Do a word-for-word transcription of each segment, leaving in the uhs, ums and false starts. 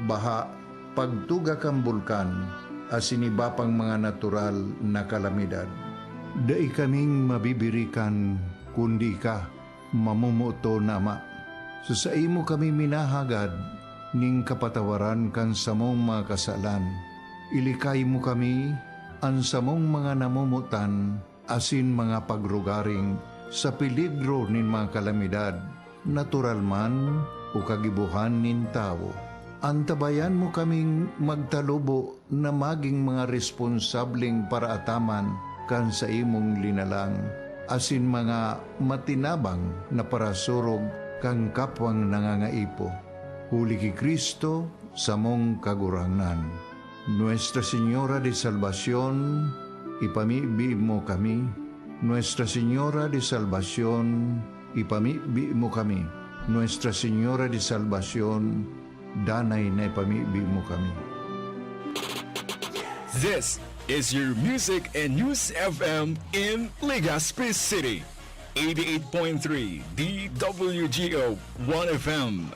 baha, pagtuga kan bulkan, asin iba pang mga natural na kalamidad. Dai kaming mabibirikan, kundi ika, mamomoton na Ama. Sa saimo kami minahagad ning kapatawaran kan samong mga kasalan. Ilikay mo kami, an samong mga namomotan, asin mga pagrugaring sa peligro nin mga kalamidad, natural man o kagibohan nin tawo. Antabayan mo kaming magtalubo na magin mga responsableng paraataman kan saimong linalang, asin mga matinabang na parasurog kan kapwang nangangaipo. Huli ki Cristo, samong Kagurangnan. Nuestra Señora de Salvacion, ipamibi mo kami. Nuestra Señora de Salvacion, ipamibi mo kami. Nuestra Señora de Salvacion, danay na ipamibi mo kami. This is your Music and News F M in Legazpi City. eighty-eight point three D W G O one F M.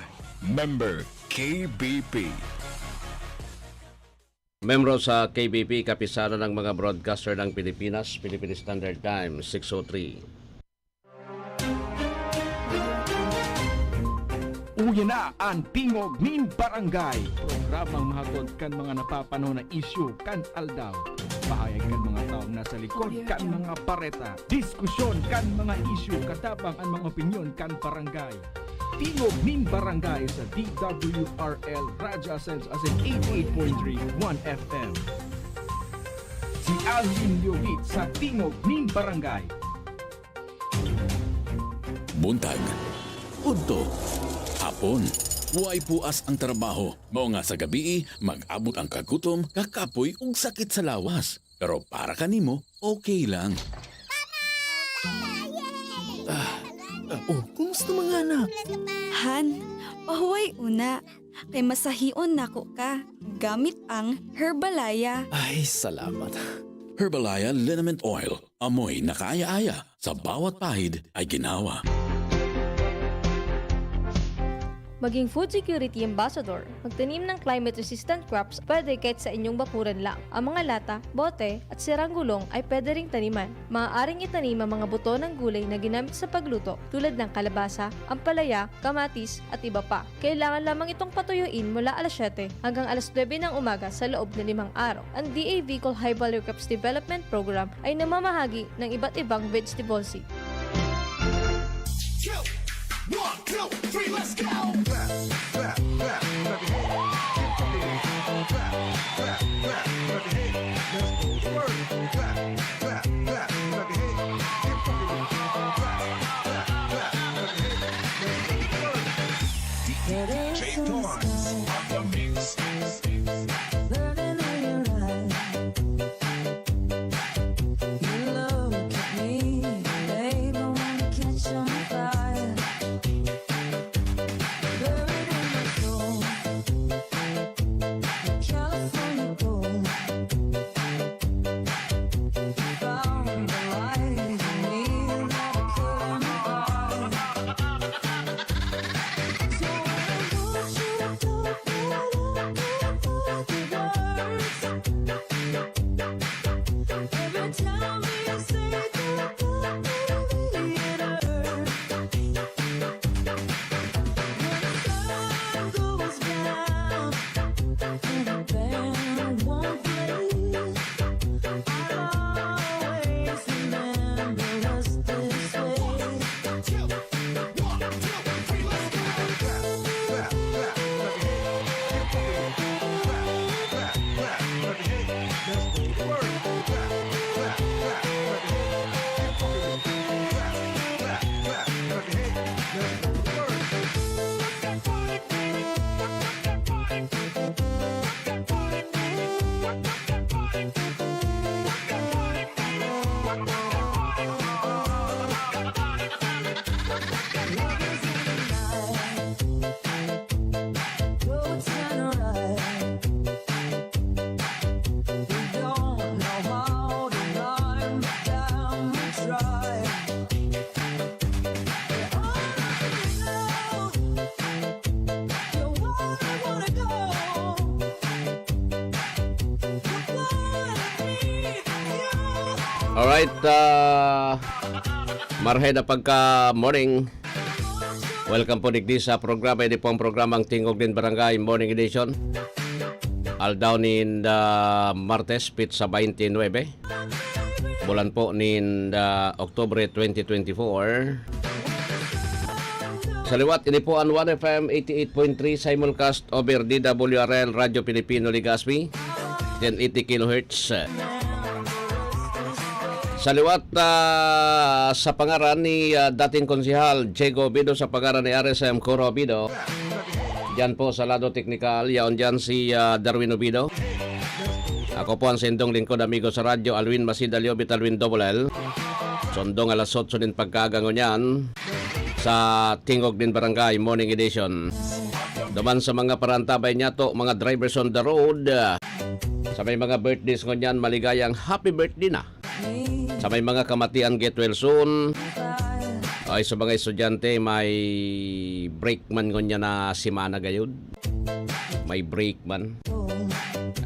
Member K B P. Membro sa K B P, Kapisanan ng mga Broadcaster ng Pilipinas, Philippine Standard Time, six oh three. Uya na an Tingog nin Barangay, programang mahatod kan mga napapanahon na isyu kan aldaw. Pahayag kan mga taong nasa likod kan mga bareta. Diskusyon kan mga isyu, katabang an mga opinyon kan barangay. Tingog nin Barangay sa D W R L Radyo Ascenso asin eighty-eight point three One F M. Si Alvin Leovit sa Tingog nin Barangay. Buntag, udto, hapon, way puas ang trabaho. Mao nga sa gabii, mag-abot ang kagutom, kakapoy ug sakit sa lawas. Pero para kanimo, okay lang. Ah, ah, oh, kumusta mga anak? Han, pahuway una, kay masahion nako ka gamit ang Herbalaya. Ay, salamat. Herbalaya Liniment Oil. Amoy na kaaya-aya, sa bawat pahid ay ginhawa. Maging Food Security Ambassador. Magtanim ng climate-resistant crops pwede kahit sa inyong bakuran lang. Ang mga lata, bote, at sirang gulong ay pwede ring taniman. Maaaring itanim ang mga buto ng gulay na ginamit sa pagluto tulad ng kalabasa, ampalaya, kamatis, at iba pa. Kailangan lamang itong patuyuin mula alas siyete hanggang alas nuebe ng umaga sa loob na limang araw. Ang D A V Col High Value Crops Development Program ay namamahagi ng iba't ibang vegetable seed. Two, one, two, three, let's go! Clap, clap, clap, clap your hands. Keep rocking. Clap, clap, clap, clap your hands. Let's go to work. Clap, clap, clap, clap your hands. Keep rocking. Clap, clap, clap, clap your hands. Let's go to work. D J Torrance on the mix. Burning in your eyes. You look at me, babe, I wanna catch on fire. Burning Alright, ah, marhay na pagka-morning. Welcome po digdi sa programa. Ini po ang programang Tingog nin Barangay Morning Edition. Aldaw nin, ah, Martes, petsa twenty-nine. Bulan po nin, ah, Oktubre twenty twenty-four. Sa liwat, ini po ang One F M eighty-eight point three simulcast over D W R L, Radyo Pilipino Legazpi, ten eighty kilohertz. Sa liwat, ah, sa pangaran ni, ah, dating konsehal Diego Obido, sa pangaran ni R S M Coro Obido. Diyan po sa lado teknikal, yaon diyan si, ah, Darwin Obido. Ako po ang sindong lingkod, amigo sa radyo, Alwin Masida Liobit, Alwin Double L. Sundong alas otso nin pagkaaga ngunyan sa Tingog nin Barangay Morning Edition. Duman sa mga parantabay niyato, mga drivers on the road, sa may mga birthdays ngunyan, maligayang happy birthday na. Sa may mga kamatian, get well soon. Ay, sa mga estudyante, may break man ngunyan na semana gayud. May break man.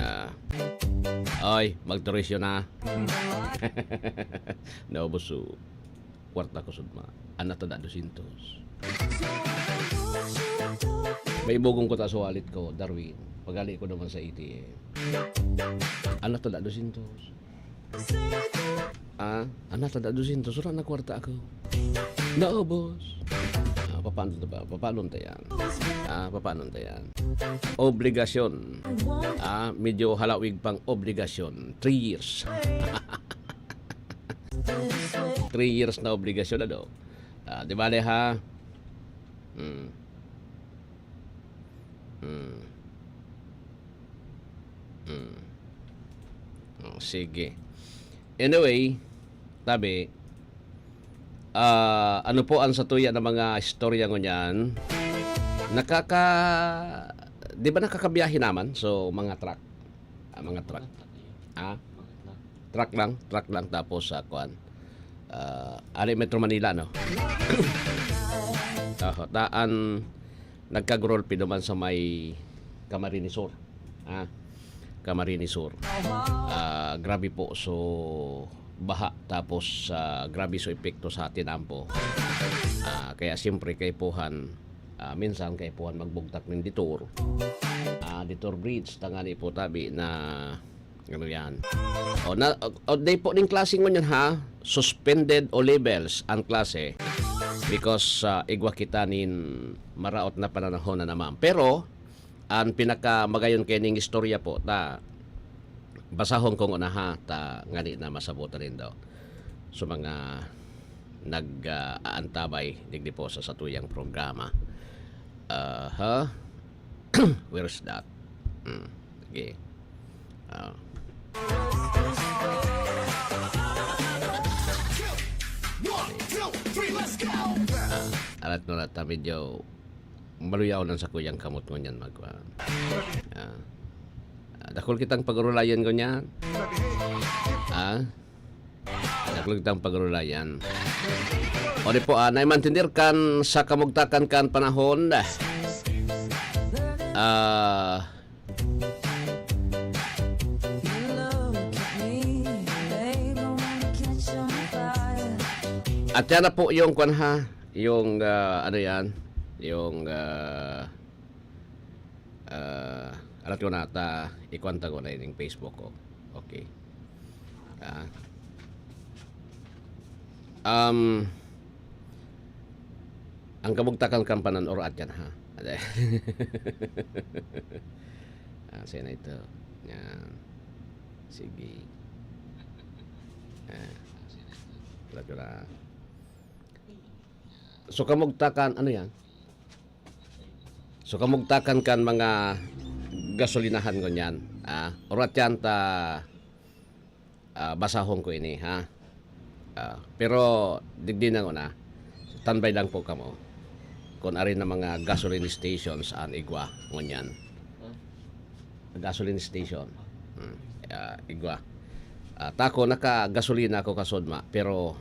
Ah. Ay, magturisyo na. Naubos so kwarta ko, sudma. Ana ta da dusyentos. May ibugong ko ta sa wallet ko, Darwin. Pagali ko naman sa A T M. Ana ta da dusyentos. Ah, ana ta da dusyentos. Wala na kwarta ako. Naubos. Ah, papaano ta ba? Papaano ta yan? Ah, papaano ta yan? Obligasyon. Ah, medyo halawig pang obligasyon. Three years. Three years na obligasyon, ano? Ah, di bale, ha? Hmm. Hmm. Hmm. Oh, sige. Anyway, tabi, ah, ano po ang satuya na mga istorya ngunyan? Nakaka-, di ba nakakabiyahe naman? So, mga truck. Ah, mga truck. Ah? Truck lang, truck lang, tapos sa kuan. Ah, ari Metro Manila, no? Oho, daan nagkagurulpi duman sa may Camarines Sur. Ah, Camarines Sur. Ah, grabe po. So, baha, tapos, ah, grabe so epekto sa atin ampo. Ah, kaya siyempre, kaipuhan, ah, minsan kaipuhan magbugtak nin detour. Ah, detour bridge, tangani po tabi na, ano yan. O, na, o, o, di po ning klase ngunyan, ha? Suspended o levels ang klase because, ah, igwa kita nin maraot na pananahon na naman. Pero, ang pinakamagayon kaining istorya po, ta, basahon ko nguna, ha, ta ngani na masabotan nindo. So, mga nag, ah, aantabay digdi po sa satuyang programa. Aha. Where's that? Hmm. Sige. Ah. Alat mo na ta, medyo maluyaw lang sa kuyang kamot ngunyan magkuan. Ah. Ah, dakul kitang pagurulayan ngunyan. Ah. Dakul kitang pagurulayan. O di po, ah, naimantindir kan sa kamugtakan kan panahon. Ah, at yan na po yung kwan ha, yung, ah, ano yan, yung, ah, ah, alat ko na ta, ikuan ta ko na ining Facebook ko. Okay. Ah. Um, ang kabugtakan kan panan-oro at yan, ha? Ah, sa'yo na ito. Yan. Sige. Ah. Alat ko na. So, kamugtakan, ano yan? So, kamugtakan kan mga gasolinahan ngunyan. Ah, urat yan ta, ah, basahon ko ini, ha? Ah, pero digdi na nguna, standby lang po kamo. Kung ari na mga gasoline stations an igwa ngunyan. Gasoline station. Hmm. Ah, igwa. Ah, tako, naka-gasolina ako kasudma, pero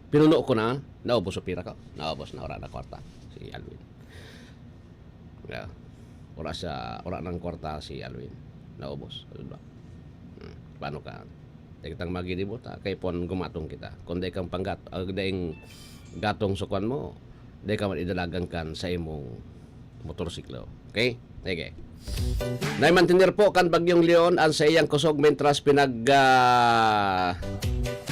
pinuno ko na, naubos o pira ko. Naubos na, wala na kwarta. Si Alwin. Yeah. Wala sa, wala nang kwarta si Alwin. Naubos. Ano ba? Hmm. Paano ka? Dai kitang maginibo ta, kay pon gumatong kita. Kung dai kang panggat-, ah, daing gatong sa kwan mo, dai ka man idalagan kan sa imong motorsiklo. Okay? Sige. Naimantener po kan Bagyong Leon an saiyang kusog mentras pinag-, ah,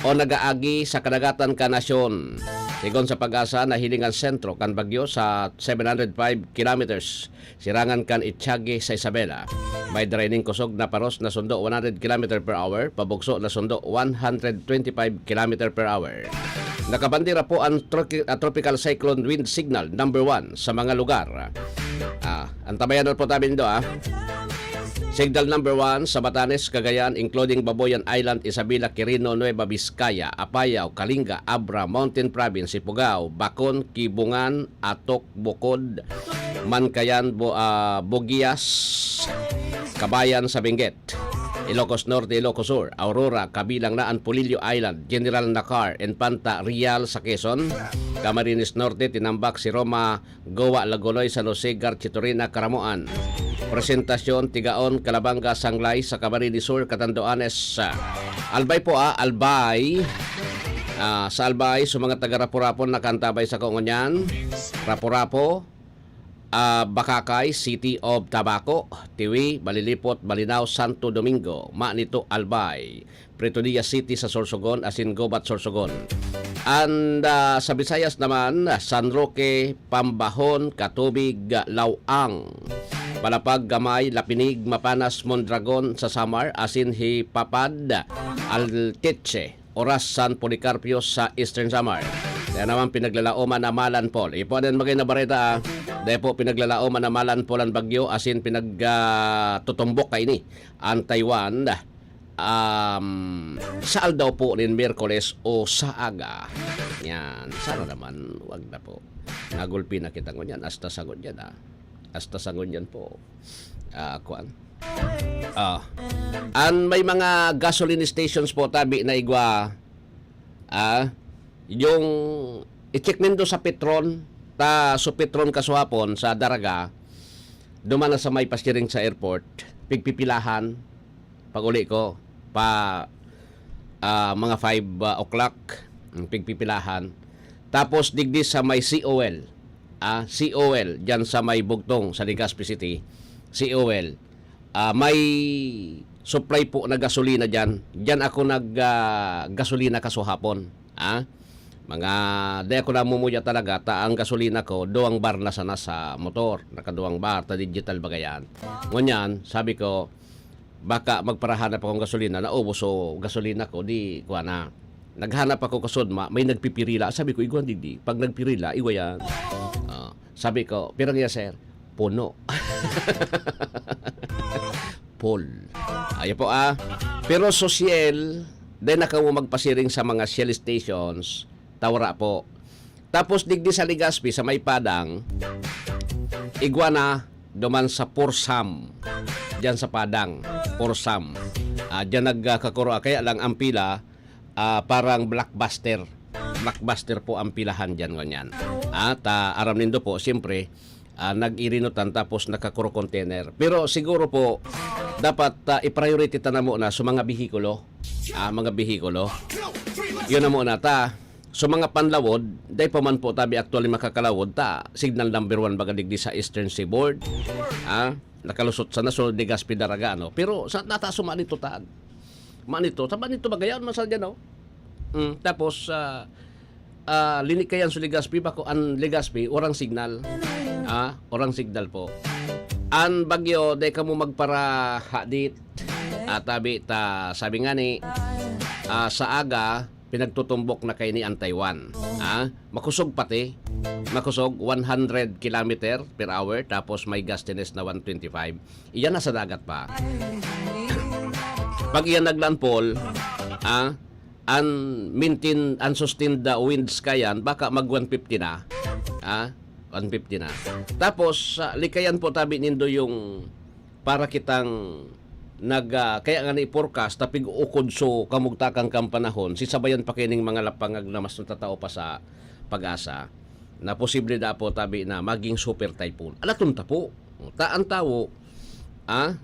o nag-aagi sa kadagatan kan nasyon. Sigon sa PAGASA, nahiling an sentro kan bagyo sa seven hundred five kilometers sirangan kan Echagüe sa Isabela. May draining kusog na paros na sundo one hundred kilometer per hour, pabugso na sundo one hundred twenty-five kilometer per hour. Nakabandera po ang troki-, ah, Tropical Cyclone Wind Signal number one sa mga lugar. Ah, antabayan na po tayo nindo, ah. Signal number one sa Batanes, Cagayan, including Babuyan Island, Isabela, Quirino, Nueva Vizcaya, Apayao, Kalinga, Abra, Mountain Province, Ifugao, Bacon, Kibungan, Atok, Bukod, Mankayan, Bu-, ah, Bugias, Kabayan sa Benguet, Ilocos Norte, Ilocos Sur, Aurora, kabilang na an Polillo Island, General Nakar, Infanta, Real sa Quezon, Camarines Norte, Tinambac, Siroma, Goa, Lagunoy, San Jose, Garchitorena, Caramoan. Presentacion, Tigaon, Calabanga, Sanglay, sa Camarines Sur, Catanduanes. Albay po, ah, Albay. Ah, sa Albay, sa mga taga Rapu-Rapu, nakantabay sa ko ngunyan. Rapu-Rapu, ah, Bacacay, City of Tabaco, Tiwi, Balilipot, Balinao, Santo Domingo, Manito, Albay, Pretoria City sa Sorsogon asin Gubat, Sorsogon. And, ah, sa Visayas naman, San Roque, Pambahon, Catubig, Laoang, Palapag, Gamay, Lapinig, Mapanas, Mondragon sa Samar asin Jipapad, Alteche, Oras, San Policarpio sa Eastern Samar. Kaya naman pinaglalaoman na malanpol. Ipo din magay na bareta, ah. Dahil po pinaglalaoman na malanpol ang bagyo asin pinag, ah, tutumbok kaini ang Taiwan. Um, sa aldaw po nin Miyerkules o sa aga. Yan. Sana naman, wag na po. Nagulpi na kita ngunyan. Hasta sa ngunyan, ah. Hasta sa ngunyan po. Ah, kuan. Ah. An may mga gasoline stations po, tabi na igwa, ah, yung i-check nindo sa Petron, ta, sa Petron kasuhapon, sa Daraga, duman na sa may pasiring sa airport, pigpipilahan, pag-uli ko, pa, ah, mga five, ah, o'clock, mm, pigpipilahan. Tapos, digdi sa may C O L, ah, C O L, dyan sa may Bugtong, sa Legazpi City, C O L, ah, may supply po na gasolina dyan. Dyan ako nag, ah, gasolina kasuhapon, ah. Mga, di ako namumuya talaga, ta ang gasolina ko, duwang bar na sana sa motor. Nakaduwang bar, ta digital baga yan. Ngunyan, sabi ko, baka magparahanap akong gasolina, naubos so gasolina ko, di, kuha na. Naghanap ako kasudma, may nagpipirila. Sabi ko, "Igwa digdi." Pag nagpirila, igwa yan. Ah, sabi ko, "Pirang iya, sir?" "Puno." Full. Ayo po, ah. Pero sa Shell, di na kamo magpasiring sa mga Shell stations, ta wara po. Tapos digdi sa Legazpi, sa may Padang, igwa na duman sa Porsam. Diyan sa Padang, Porsam. Ah, diyan nagkakuro, kaya lang ang pila, ah, parang blockbuster. Blockbuster po ang pilahan diyan ngunyan. At, ah, aram nindo po, siyempre, ah, nag-irinutan tapos nakakuro container. Pero siguro po, dapat, ah, i-priority ta na muna sa mga bihikulo. Ah, mga bihikulo. Yun na muna ta. So, mga panlawod, dai pa man po tabi actually makakalawod ta, signal number one baga digdi sa Eastern Seaboard. Ah, nakalusot sana so Legazpi Daraga, no? Pero sa nata suma nito ta, manito, sa manito bagayaon man sa dyan, no? Mm, tapos, ah, ah, linikayan sa Legazpi, bako ang Legazpi, orang signal. Ah, orang signal po. Ang bagyo, dai kamo magparahadit. At tabi ta, sabi nga ni, ah, sa aga, pinagtutumbok na kaini ang Taiwan. Ah, makusog pati. Makusog, one hundred kilometer per hour, tapos may gustiness na one twenty-five. Iyan nasa dagat pa. Pag iyan naglandfall, ah, an maintain, an sustained, ah, winds kayan, baka mag one fifty na. Ah, one fifty na. Tapos, ah, likayan po tabi nindo yung para kitang nag, ah, kaya nga ni-forecast ta pig-ukod so kamugtakan kan panahon, sisabayan pa kining mga lapangag na mas natatao pa sa PAGASA na posible da po tabi na maging super typhoon. Alaton ta po. Ta ang tawo, ah,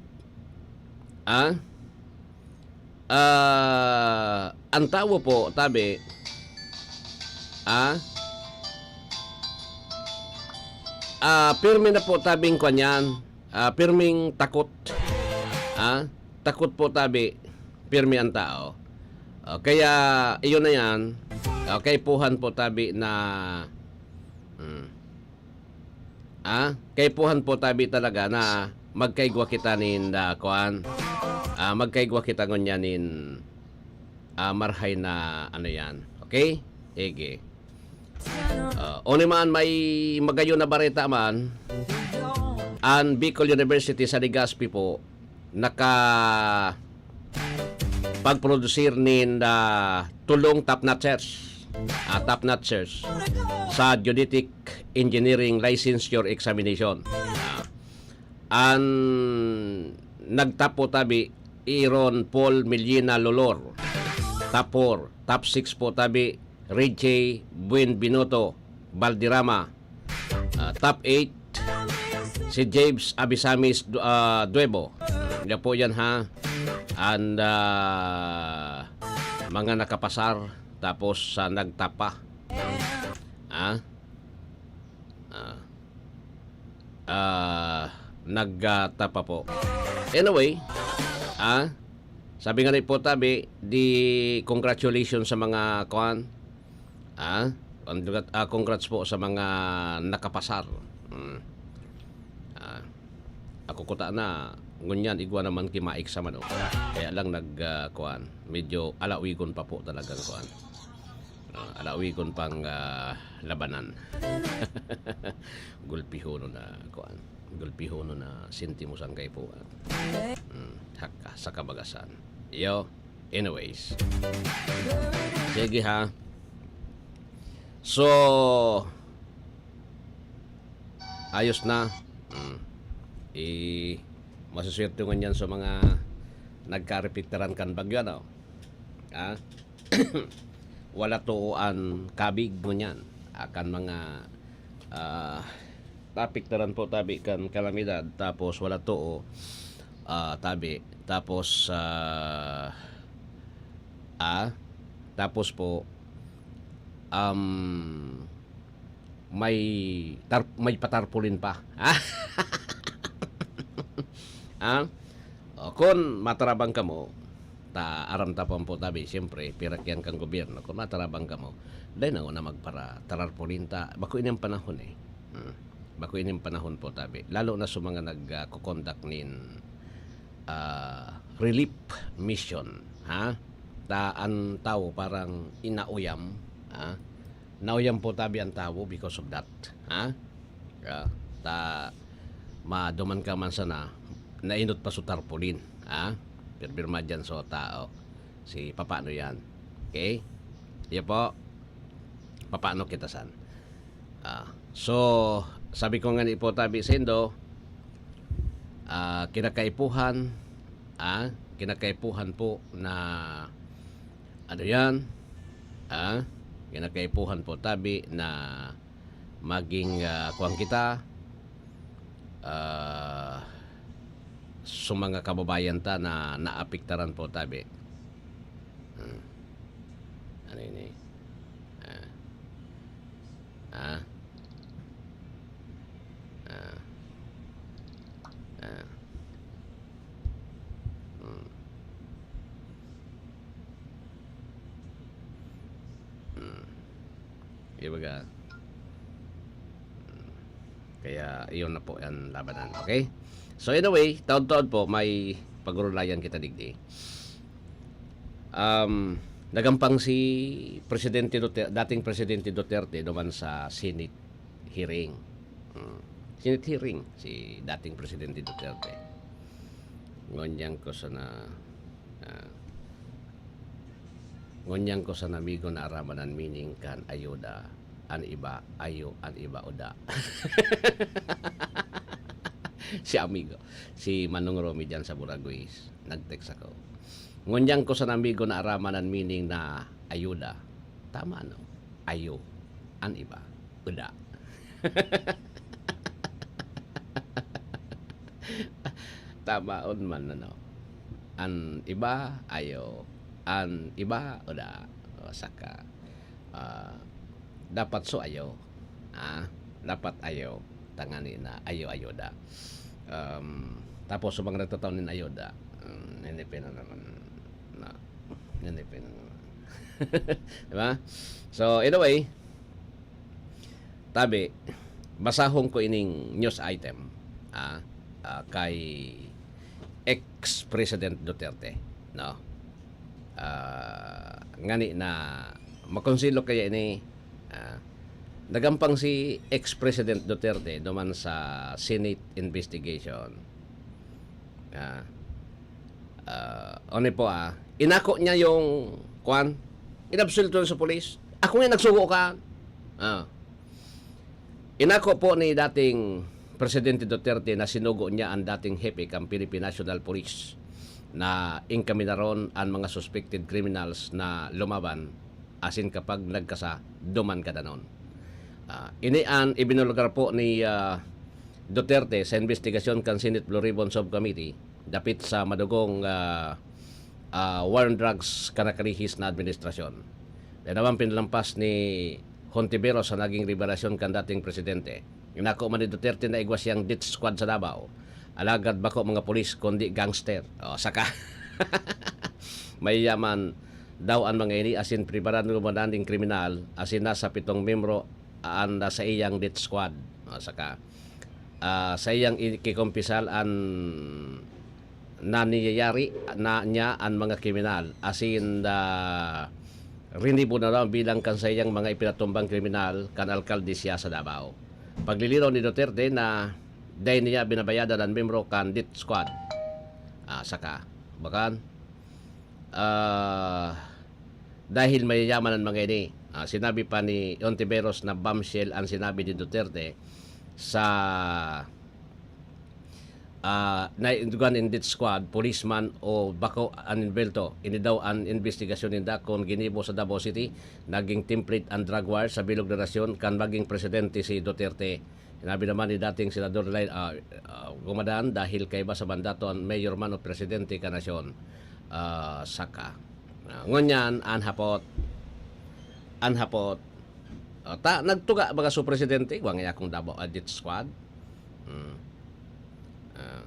ah, Ah, ang tawo po, tabi, ah, ah, pirmi na po tabing kwan yan, ah, pirming takot. Ah, takot po tabi, pirmi ang tao. Ah, kaya, iyon na yan, ah, kaipuhan po tabi na, hmm, ah, kaipuhan po tabi talaga na magkaigwa kita nin, ah, kuan, ah, magkaigwa kita ngunyan nin, ah, marhay na ano yan. Okay? Sige. Ah, o ni man, may magayon na bareta man, ang Bicol University sa Legazpi po, naka pagprodusir nin, ah, tulong top notchers, ah, top notchers sa Geodetic Engineering Licensure Examination. Ah, an nagtap po tabi, Aaron Paul Melina Lolor. Top four. Top six po tabi, Richie Buenvenoto Valderrama. Ah, top eight, si James Abisamis Du-, ah, Duebo. Yan po yan, ha. And, ah, mga nakapasar, tapos sa nagtapa. Ah? Ah. Ah, nagtapa po. Anyway, ah, sabi nga ni po tabi, di congratulations sa mga kuan. Ah, congrat-, ah, congrats po sa mga nakapasar. Mm. Ah, ako kuta na, ngunyan, igwa naman ki maik sa mano. Kaya lang nag, ah, kuan, medyo alawigon pa po talagang kuan. Ah, alawigon pang, ah, labanan. Gulpihonon na, kuan. Gulpihonon na sentimo sang kaipuhan. Mm, haka, sa kabagasan. Yo, anyways. Sige ha. So, ayos na. Mm. I, masuswerte ngunyan sa mga nagkarepektaran kan bagyo, ano? Ah? Wala too an kabig ngunyan. Ah, kan mga, ah, naapektaran po tabi kan kalamidad, tapos wala too, ah, tabi. Tapos, ah, ah, tapos po, um, may tar-, may patarpaulin pa. Ah? O, kun matarabang kamo, ta aram ta po tabi, siyempre, pirakyan kan gobyerno. Kun matarabang kamo, dai na ngona magpara-, tararpaulin ta. Bako ini an panahon, eh. Hmm. Bako ini an panahon po tabi. Lalo na sa mga nag, ah, ko-conduct nin, ah, relief mission, ha? Ta an tawo parang inauyam, ha? Nauyam po tabi an tawo because of that, ha? Ah, ta maduman ka man sana, nainot pa sa tarpaulin, ha? Pirpirma diyan sa tao. Si papano yan? Okay? Iyo po. Papano kita san? Ah, so, sabi ko nga ni po tabi saindo, ah, kinakaipuhan, ah, kinakaipuhan po na, ano yan? Ah, kinakaipuhan po tabi na maging, ah, kuwan kita, ah, sa mga kababayan ta na naapektaran po tabi. Hmm. Ano ini? Ah. Ah. Ah. Ah. Hmm. Hmm. Di ba ga? Hmm. Kaya iyon na po an labanan. Okay? So anyway, taod-taod po may pagurulayan kita digdi. Um, nagampang si Presidente Duter-, dating Presidente Duterte duman sa Senate hearing. Hmm. Senate hearing si dating Presidente Duterte. Ngunyan ko sana, ah, ngunyan ko sana, amigo, naaraman an meaning kan ayuda, an iba ayo, an iba uda. Si amigo, si Manong Romy diyan sa Buraguis, nag-text ako. Ngunyan ko sana, amigo, naaraman an meaning na ayuda. Tama, no? Ayo, an iba uda. Tamaon man, ano? An iba, ayo. An iba, uda. O, saka, ah, dapat so ayo. Ah, dapat ayo. Tangani na ayo-ayo da. Um, tapos sa mga nagtataw nin ayo da, um, nanipin na naman. Na, nanipin na naman. Diba? So, anyway, tabi, basahon ko ining news item, ah, ah, kay ex-President Duterte, no? Ah, ngani na makonsilo kaya ini, ah, nagampang si ex-President Duterte duman sa Senate investigation. Ah, ah, ano po, ah, inako niya yung, kwan, inabsuelto sa polis. Ako nga nagsugo ka. Ah. Inako po ni dating Presidente Duterte na sinugo niya ang dating hepe kan Philippine National Police na inkaminaron an mga suspected criminals na lumaban asin kapag nagkasa, duman ka danon. Ah, ini an ibinulgar po ni, ah, Duterte sa investigasyon kan Senate Blue Ribbon Subcommittee dapit sa madugong, ah, ah, war on drugs kan nakalihis na administrasyon. Kaya naman pinalampas ni Hontiveros sa naging revelasyon kan dating presidente. Inako man ni Duterte na igwa siyang death squad sa Davao. Alagad bako mga pulis, kundi gangster. O, saka, mayayaman daw an mga ini asin preparado man ning kriminal, asin nasa pitong miyembro an sa iyang death squad. O, saka, ah, sa iyang i-, kikumpisal an nangyayari na niya an mga kriminal, asin, ah, rinibo na daw bilang kan saiyang mga ipinatumbang kriminal kan alkalde siya sa Davao. Paglilinaw ni Duterte na dai niya binabayadan an membro kan death squad. Ah, saka, bakan, ah, dahil mayayaman an mga ini. Ah, sinabi pa ni Ontiveros na bombshell an sinabi ni Duterte sa, ah, na dugan in death squad, policeman o bako an inbelto. Ini daw an investigasyon ninda kun ginibo sa Davao City, naging template an drug war sa bilog na nasyon kan maging presidente si Duterte. Sinabi naman ni dating Senador Lyle, ah, ah, Gumadan, dahil kaiba sa mandato an mayor man o presidente kan nasyon. Ah, saka. Ah, ngunyan, an hapot, an hapot, ah, ta, nagtuga baga so presidente, wa ngaya akong Davao Audit Squad. Hmm. Ah.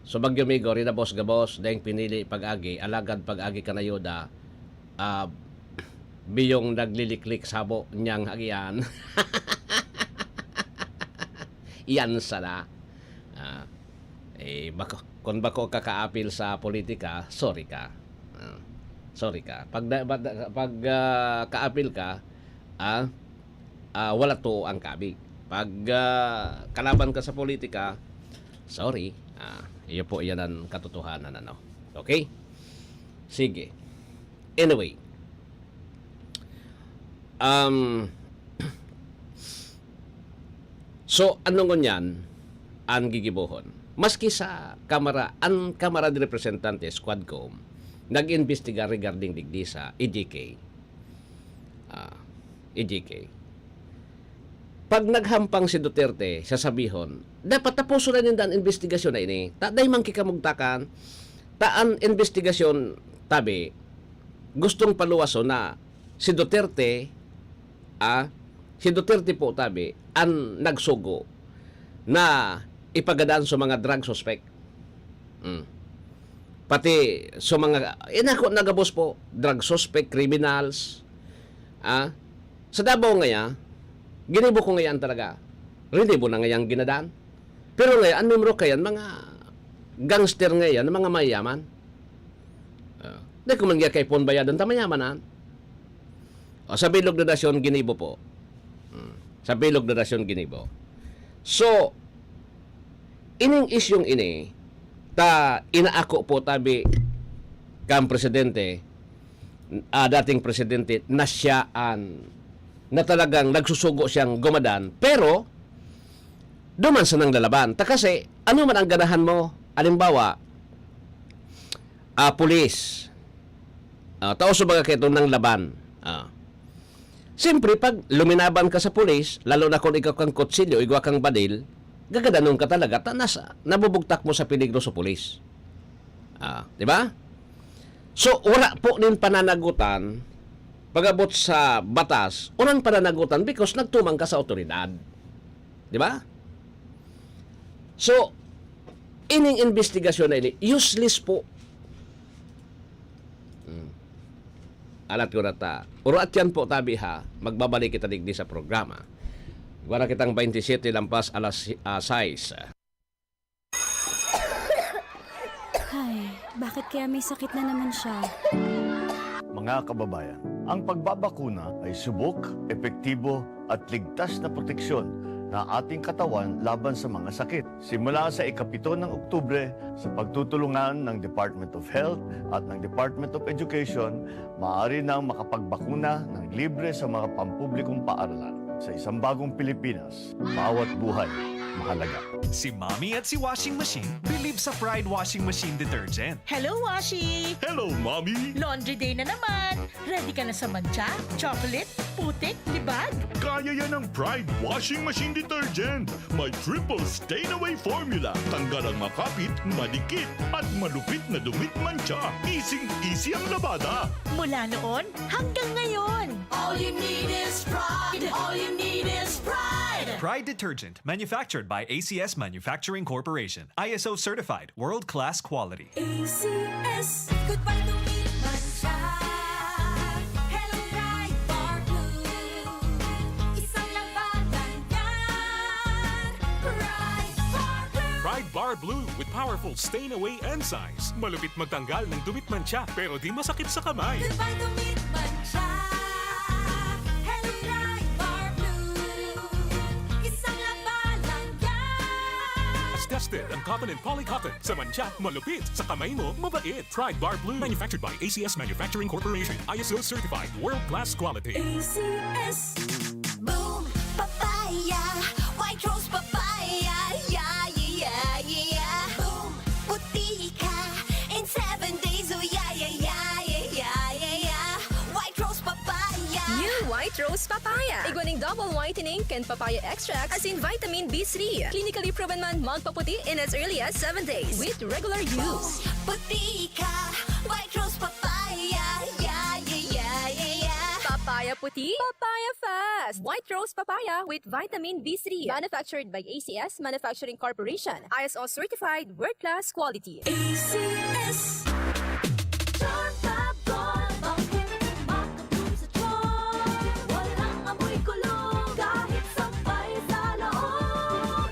So, Baguio Migo, rinabos gabos, daing pinili pag-agi, alagad pag-agi kan ayuda, ah, biyong nagliliklik sabo niyang hagian. Iyan sana. Ah, eh, bako, kun bako ka kaapil sa politika, sorry ka. Ah, sorry ka. Pag da, pag, pag, ah, kaapil ka, ah, ah, wala to ang kabi. Pag, ah, kalaban ka sa politika, sorry. Ah, iyo po, iyan ang katotohanan, ano. Okay? Sige. Anyway. Um, so, ano ngunyan ang gigibohon? Maski sa Kamara, ang Kamara de Representantes, Quadcom, nag-imbestiga regarding digdi sa E J K. Ah, E J K. Pag naghampang si Duterte, sasabihon, "Dapat tapuson na ninda an investigasyon na ini. Ta, dai man kikamugtakan, ta an investigasyon, tabi, gustong paluwason na si Duterte, ah, si Duterte po, tabi, an nagsugo na ipagadaan sa mga drug suspect." Mm. Pati sa mga, eh, nako, nagabos po, drug suspect, criminals. Ah, sa Davao ngaya, ginibo ko ngayan talaga. Rinibo na ngayang ginadan. Pero ngayon, an miyembro kayan, mga gangster ngayan, mga mayaman. Ah, di ko man kaya kay pon bayadan, ta mayaman na. O, sa bilog na nasyon, ginibo po. Hmm. Sa bilog na nasyon, ginibo. So, ining isyong ini, ta inaako po tabi kang presidente, ah, dating presidente, na siya an, na talagang nagsusugo siyang gumadan, pero duman sa nang lalaban. Ta kasi, ano man ang ganahan mo, halimbawa, ah, pulis, ah, tao sa mga kaitong nang laban. Ah. Siyempre, pag luminaban ka sa pulis, lalo na kung ikaw kang kutsilyo, igwa kang badil, gagadanon ka talaga, ta nasa, nabubugtak mo sa peligro sa pulis. Ah, di ba? So, wala po nin pananagutan pag-abot sa batas, walang pananagutan because nagtumang ka sa awtoridad. Di ba? So, ining investigasyon na ini, useless po. Hmm. Alat ko na ta. Urat yan po, tabi ha. Magbabalik kita digdi sa programa. Wala kitang twenty-seven lampas alas, ah, sais. Ay, bakit kaya may sakit na naman siya? Mga kababayan, ang pagbabakuna ay subok, epektibo at ligtas na proteksyon na ating katawan laban sa mga sakit. Simula sa ikapito ng Oktubre, sa pagtutulungan ng Department of Health at ng Department of Education, maaari nang makapagbakuna ng libre sa mga pampublikong paaralan. Sa isang bagong Pilipinas, bawat buhay mahalaga. Si Mommy at si Washing Machine believe sa Pride Washing Machine Detergent. Hello, Washi! Hello, Mommy! Laundry day na naman! Ready ka na sa mantsa, chocolate, putik, libag? Kaya yan ng Pride Washing Machine Detergent. May triple stain away formula. Tanggal ang makapit, madikit, at malupit na dumit mantsa. Easing-easy ang labada. Mula noon hanggang ngayon. All you need is pride. All you need is pride. Pride Detergent, manufactured by A C S Manufacturing Corporation. I S O certified, world-class quality. A C S. Goodbye to me, mantsa. Hello, Pride Bar Blue. Isang labanan yan. Pride Bar Blue. Pride Bar Blue with powerful stain away enzymes. Malupit magtanggal ng dumit mantsa pero di masakit sa kamay. Goodbye to me, mantsa. Hello, Pride Bar Blue. Isang labanan yan. Tested ang cotton and polycotton. Sa mantsa, malupit. Sa kamay mo, mabait. Pride Bar Blue. Manufactured by A C S Manufacturing Corporation. I S O certified. World class quality. A C S. Boom Papaya. White Rose Papaya. Yeah, yeah, yeah, yeah. Boom Puti ka in seven days. Oh, yeah, yeah, yeah, yeah, yeah, yeah, yeah. White Rose Papaya. New White Rose Papaya. Igwa ning double whitening kan papaya extract asin vitamin B three. Clinically proven man magpaputi in as early as seven days with regular use. Puti ka, White Rose Papaya. Yeah, yeah, yeah, yeah, yeah. Papaya puti, papaya fast. White Rose Papaya with vitamin B three. Manufactured by A C S Manufacturing Corporation. I S O certified, world class quality. A C S. Charm Fab Gold, ang kumakabloom sa charm. Walang amoy kulog kahit sampay sa loob.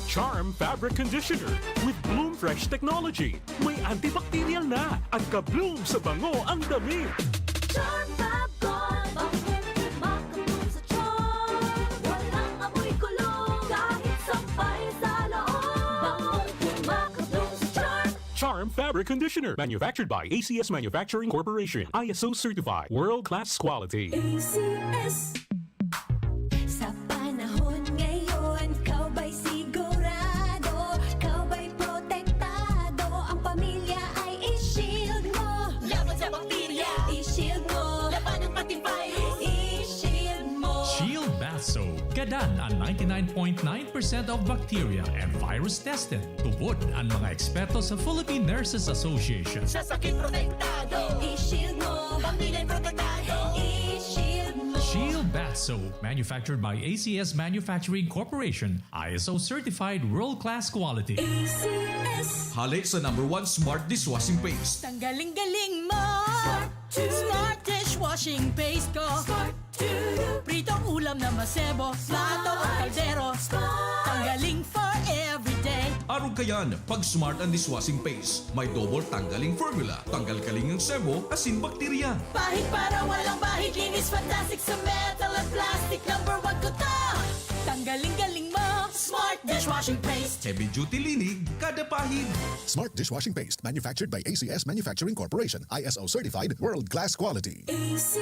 Charm Fabric Conditioner with Bloom Fresh Technology. May antibacterial na at ka-bloom sa bango ang damit. Charm Fab Gold, bangong kumakabloom sa charm. Walang amoy kulog kahit sampay sa loob. Bangong kumakabloom sa charm. Charm Fabric Conditioner. Manufactured by A C S Manufacturing Corporation. I S O certified. World class quality. A C S. Sa panahon ngayon, ikaw ba'y sigurado? Ikaw ba'y protektado? Ang pamilya ay i-shield mo. Laban sa bakterya, i-shield mo. Labanan pati virus, i-shield mo. Shield Bath Soap. Gadan an ninety-nine point nine percent of bacteria and virus tested. Tubod an mga eksperto sa Philippine Nurses Association. Sa sakit protektado, i-shield mo. Pamilya protektado, i-shield mo. Shield Bath Soap, manufactured by A C S Manufacturing Corporation, I S O certified world-class quality. A C S. Hale sa number one smart dishwashing paste. Tanggaling-galing mo! Smart dishwashing paste ko! Prito ulam na masebo, plato o kaldero. Tanggaling for everyday. Arog kayan, pag smart ang dishwashing paste. May double tanggaling formula. Tanggal kaling ang sebo, asin bakterya. Pahid para walang bahid, linis fantastic sa metal at plastic. Number one ko to! Tanggaling-galing mo! Smart dishwashing paste! Heavy duty linig, kada pahid. Smart dishwashing paste, manufactured by A C S Manufacturing Corporation, I S O certified, world class quality. A C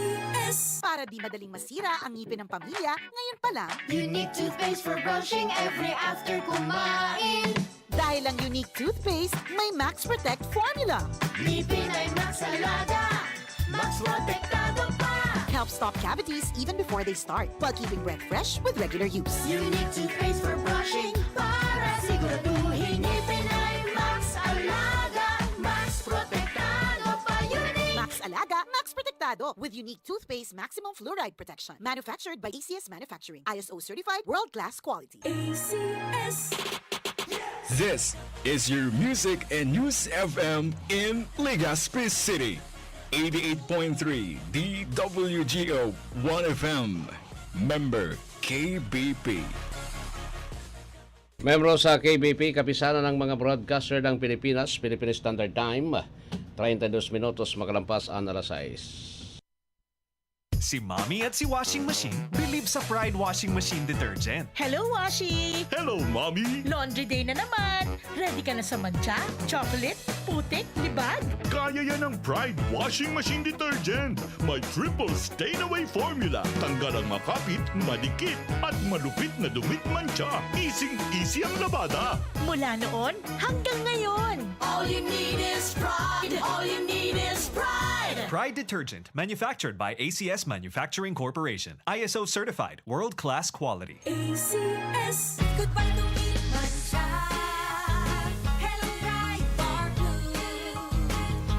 S. Para di madaling masira ang ngipin ng pamilya, ngayon pa lang. Unique toothpaste for brushing every after kumain. Dahil ang Unique Toothpaste may Max Protect Formula. Ngipin ay Max Alaga, Max Protektado pa. Helps stop cavities even before they start, while keeping breath fresh with regular use. Unique toothpaste for brushing para siguraduhin ngipin ay Max Alaga, Max protektado with unique toothpaste maximum fluoride protection. Manufactured by A C S Manufacturing. I S O certified, world-class quality. A C S. This is your music and news F M in Legazpi City. Eighty-eight point three D W G O One F M. Member K B P. Membro sa K B P, Kapisanan ng mga Broadcaster ng Pilipinas, Philippine Standard Time, treinta y dos minutos makalampas an alas sais. Si Mommy at si Washing Machine believe sa Pride Washing Machine Detergent. Hello, Washi! Hello, Mommy! Laundry day na naman! Ready ka na sa mantsa, chocolate, putik, libag? Kaya yan ng Pride Washing Machine Detergent! May triple stain away formula. Tanggal ang makapit, madikit, at malupit na dumit mantsa. Easing-easy ang labada. Mula noon hanggang ngayon. All you need is Pride. All you need is Pride. Pride Detergent, manufactured by A C S Manufacturing Corporation. I S O certified, world-class quality. A C S. Goodbye to meat mantsa. Hello, Pride Bar Blue.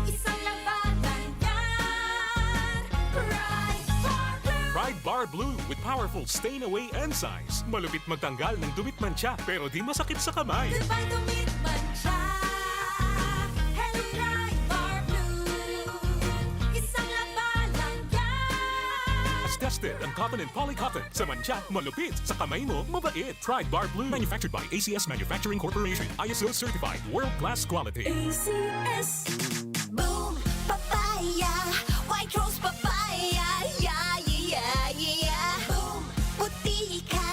Isang labanan yan. Pride Bar Blue. Pride Bar Blue with powerful stain away enzymes. Malupit magtanggal ng dumit mantsa, pero di masakit sa kamay. Goodbye to meat mantsa. Hello, Pride Bar Blue. Isang labanan yan. Tested ang cotton and polycotton. Sa mantsa, malupit. Sa kamay mo, mabait. Pride Bar Blue. Manufactured by A C S Manufacturing Corporation. I S O certified. World class quality. A C S. Boom Papaya. White Rose Papaya. Yeah, yeah, yeah, yeah. Boom. Puti ka.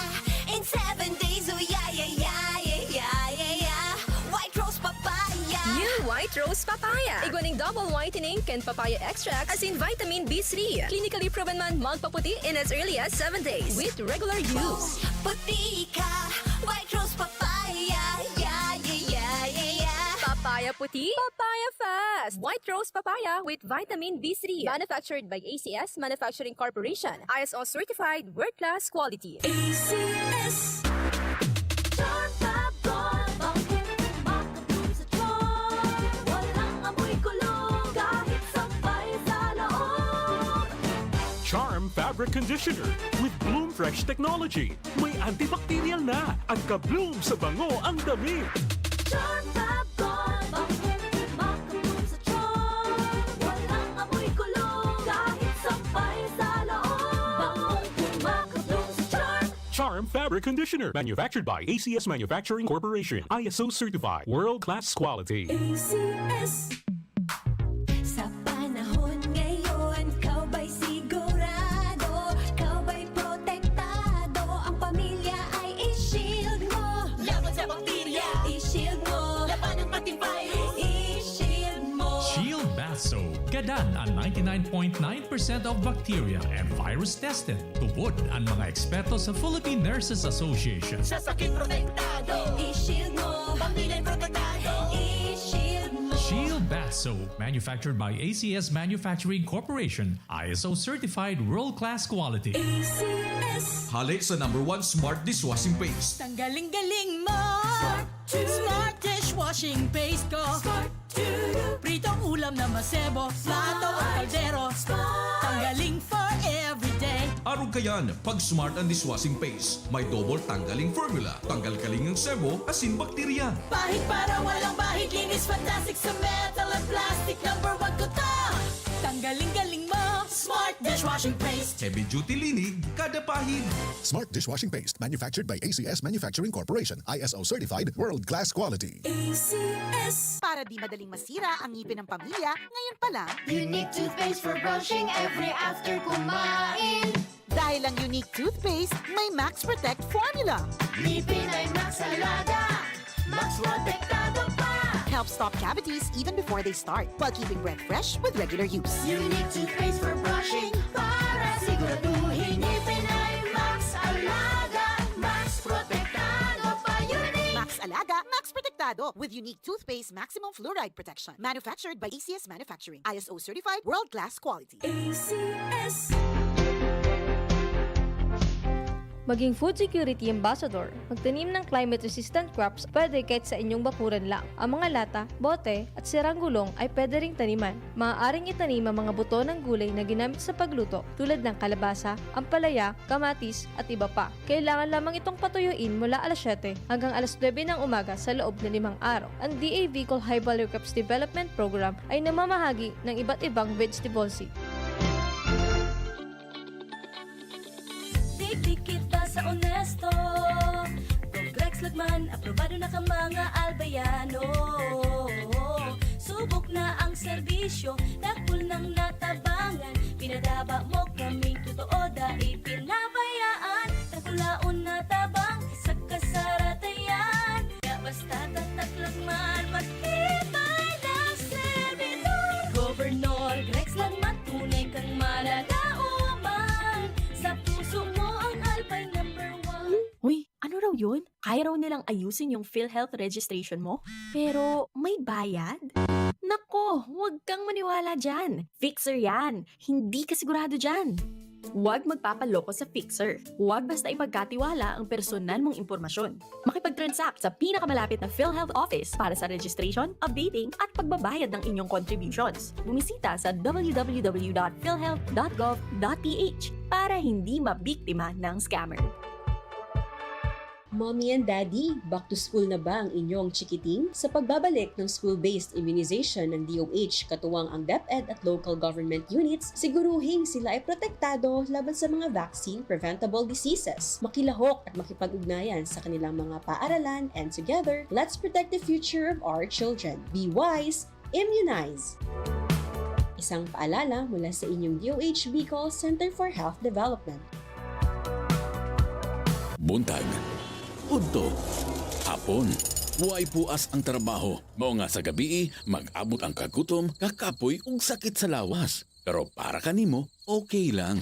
In seven days, oh yeah, yeah, yeah, yeah, yeah, yeah, yeah. White Rose Papaya. New White Rose Papaya. Igwa ning double whitening kan papaya extract, asin vitamin B three. Clinically proven man magpaputi in as early as seven days with regular use. Puti ka, White Rose Papaya. Yeah, yeah, yeah, yeah, yeah. Papaya puti, papaya fast. White Rose Papaya with vitamin B three. Manufactured by A C S Manufacturing Corporation. I S O certified, world-class quality. A C S. Charm Fab Gold, bangkeng makabloom sa charm. Walang amoy kulog, kahit sampay sa loob. Charm Fabric Conditioner with Bloom Fresh Technology. May antibacterial na at ka-bloom sa bango ang damit. Charm Fab Gold, bangkeng makabloom sa charm. Walang amoy kulog, kahit sampay sa loob. Bangong kumakabloom sa charm. Charm Fabric Conditioner, manufactured by A C S Manufacturing Corporation, I S O certified, world class quality. A C S. Sa panahon ngayon, ikaw ba'y sigurado? Ikaw ba'y protektado? Ang pamilya ay i-shield mo. Laban sa bakterya, i-shield mo. Labanan pati virus, i-shield mo. Shield Bath Soap. Gadan an ninety-nine point nine percent of bacteria and virus tested. Tubod an mga eksperto sa Philippine Nurses Association. Sa sakit protektado, i-shield mo. Pamilya protektado, i-shield mo. Shield Bath Soap, manufactured by A C S Manufacturing Corporation, I S O certified, world-class quality. A C S. Hale sa number one smart dishwashing paste. Tanggaling-galing mo! Smart Smart dishwashing paste ko. Smart Pritong ulam na masebo, plato o kaldero. Tanggaling for everyday. Arog kayan, pag Smart ang dishwashing paste, may double tanggaling formula. Tanggal-galing ang sebo, asin bakterya. Pahid para walang bahid, linis fantastic sa metal at plastic. Number one ko to. Tanggaling-galing mo, Smart dishwashing paste. Heavy duty linig, kada pahid. Smart dishwashing paste, manufactured by A C S Manufacturing Corporation, I S O certified, world class quality. A C S. Para di madaling masira ang ngipin ng pamilya, ngayon pa lang. Unique toothpaste for brushing every after kumain. Dahil ang Unique Toothpaste may Max Protect Formula. Ngipin ay Max Alaga, Max Protektado pa. Helps stop cavities even before they start, while keeping breath fresh with regular use. Unique toothpaste for brushing para siguraduhin ngipin ay Max Alaga, Max Protektado pa. Unique. Max Alaga, Max Protektado with Unique Toothpaste Maximum Fluoride Protection. Manufactured by A C S Manufacturing. I S O certified, world-class quality. A C S. Maging food security ambassador. Magtanim ng climate-resistant crops pwede kahit sa inyong bakuran lang. Ang mga lata, bote, at sirang gulong ay pwede ring taniman. Maaaring itanim ang mga buto ng gulay na ginamit sa pagluto tulad ng kalabasa, ampalaya, kamatis, at iba pa. Kailangan lamang itong patuyuin mula alas siyete hanggang alas nuebe ng umaga sa loob ng limang araw. Ang D A V Bicol High Value Crops Development Program ay namamahagi ng iba't ibang vegetable seed. Digdi kita sa onesto. Congrex Lagman, aprobado na ka mga albayano. Subok na ang serbisyo, dakul nang natabangan. Pinadaba mo kaming totoo, dai pinabayaan. Dakulaon na tabang sa kasaratayan. Kaya basta tatak Lagman, matibay na servidor. Governor Grex Lagman, tunay kang malalaoman. Sa puso mo ang Albay number one. Uy, ano raw yun? Kaya raw nilang ayusin yung PhilHealth registration mo? Pero may bayad? Nako, huwag kang maniwala dyan. Fixer yan. Hindi ka sigurado dyan. Huwag magpapaloko sa Fixer. Huwag basta ipagkatiwala ang personal mong impormasyon. Makipag-transact sa pinakamalapit na PhilHealth office para sa registration, updating, at pagbabayad ng inyong contributions. Bumisita sa w w w dot philhealth dot gov dot p h para hindi mabiktima ng scammer. Mommy and Daddy, back to school na ba ang inyong chikiting? Sa pagbabalik ng school-based immunization ng D O H, katuwang ang DepEd at local government units, siguruhing sila ay protektado laban sa mga vaccine-preventable diseases. Makilahok at makipag-ugnayan sa kanilang mga paaralan, and together, let's protect the future of our children. Be wise, immunize! Isang paalala mula sa inyong D O H Bicol Center for Health Development. Buntag, udto, hapon, way puas ang trabaho. Mao nga sa gabii, mag-abot ang kagutom, kakapoy ug sakit sa lawas. Pero para kanimo, okay lang.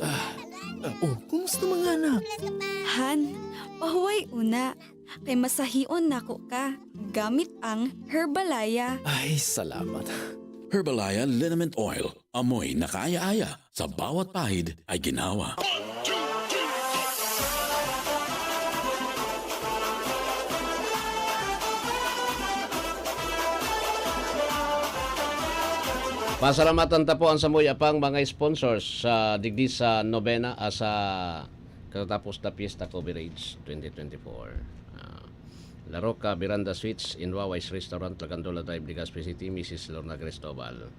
Ah, ah, oh, kumusta mga anak? Han, pahuway una, kay masahion nako ka gamit ang Herbalaya. Ay, salamat. Herbalaya Liniment Oil. Amoy na kaaya-aya. Sa bawat pahid ay ginawa. Pasalamatan ta po ang samuya pang mga sponsors sa digdi sa nobena, ah, sa katatapos na Fiesta Coverage twenty twenty-four. Ah, La Roca, Miranda Suites, Inwawais Restaurant, Lacandola Drive, Legazpi City, Missus Lorna Cristobal.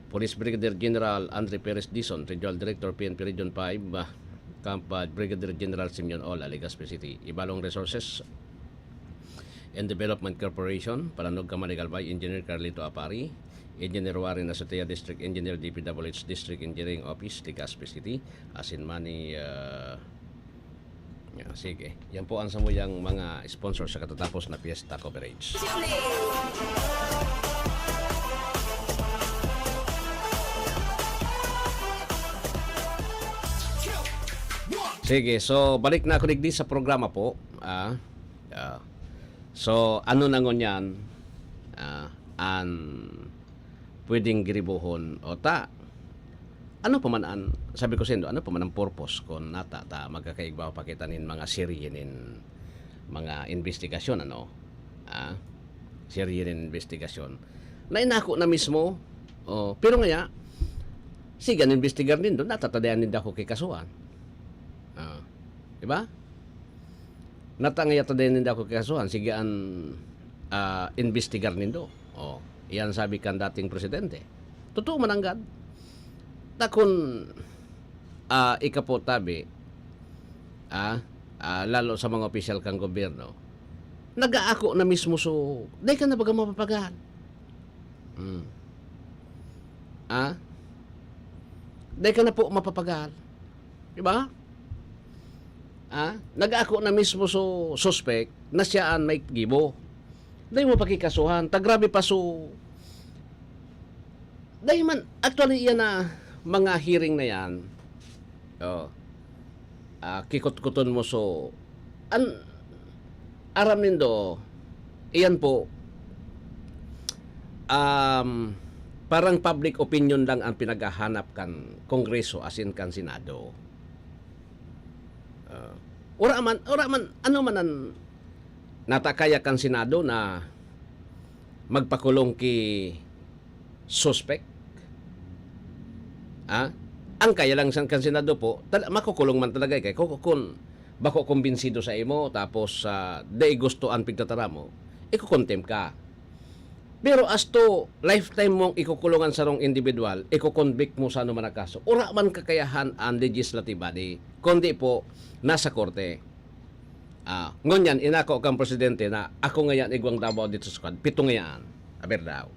Police Brigadier General Andre Perez Dizon, Regional Director, P N P Region five, ah, Camp, ah, Brigadier General Simeon Ola, Legazpi City. Ibalong Resources and Development Corporation, Palanog, Camalig, Albay, Engineer Carlito Apari, Engineer Warren Azotea, District Engineer, D P W H District Engineering Office, Legazpi City, Asin Money, ah, Yeah, sige. Yan po ang samuyang mga sponsor sa katatapos na Fiesta Coverage. Sige, so balik na ako digdi sa programa po. Ah, ah. So, ano na ngunyan, ah, an pwedeng giribohon o ta, ano pa man an, sabi ko saindo, ano pa man ang purpose kun nata ta magkakaigwa pa kita nin mga serye nin mga imbestigasyon, ano? Ah, serye nin imbestigasyon. Na inako na mismo, oh, pero ngaya, sige, an imbestigar nindo, nata ta dayan nindo ako kikasuhan. Ah, di ba? Nata ngaya ta dayan nindo ako kikasuhan, sige an, ah, imbestigar nindo. Oh, iyan sabi kan dating presidente. Totoo man nanggad. Ta kun, ah, ika po tabi, ah, ah, lalo sa mga opisyal kan gobyerno, nag-aako na mismo, so, dai ka na baga mapapagal. Hmm. Ah? Dai ka na po mapapagal. Di ba? Ah? Nag-aako na mismo, so, suspect na siya an may gibo. Dai mo pakikasuhan. Ta grabe pa, so, dai man, actually, iyan na mga hearing na yan. Oh. Ah, kikot-kuton mo, so, an, aram nindo, iyan po, um, parang public opinion lang ang pinaghahanap kan Kongreso asin kan Senado. Ah, ora man, ora man, ano man an natakaya kan Senado na magpakulong ki suspek? Ah, ang kaya lang san-, kan Senado po, tal-, makukulong man talaga, eh, kay ku-, kun bako kumbinsido sa imo, tapos, ah, dai gusto an pigtataram mo, iko-contempt ka. Pero as to lifetime mong ikukulong an sarong individual, iko-convict mo sa anoman na kaso, ora man kakayahan an legislative body, kundi po nasa korte. Ah, ngunyan, inako kan presidente na ako ngayan igwang Davao dito sa squad, pito ngayan. Aber daw.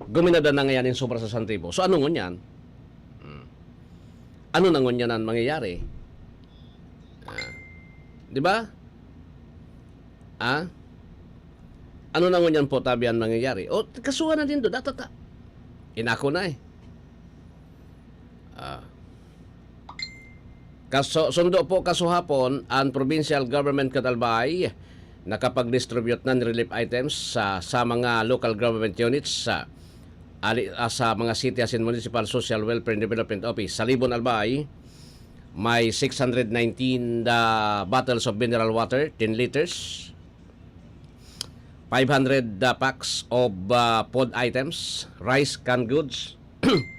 Guminadan na ngayan yung sobra sa santibo. So, ano ngunyan? Hmm. Ano na ngunyan ang mangyayari? Ah. Di ba? Ah? Ano na ngunyan po, tabi, ang mangyayari? O, kasuhan na din doon. Datata. Inako na eh. Ah. Kaso, sundo po kasuhapon, ang provincial government kan Albay nakapag-distribute na ng relief items sa, sa mga local government units sa, ali, ah, sa mga city asin municipal social welfare and development office. Sa Libon, Albay, may six hundred nineteen the bottles of mineral water, ten liters, five hundred, uh, packs of, uh, food items, rice, canned goods,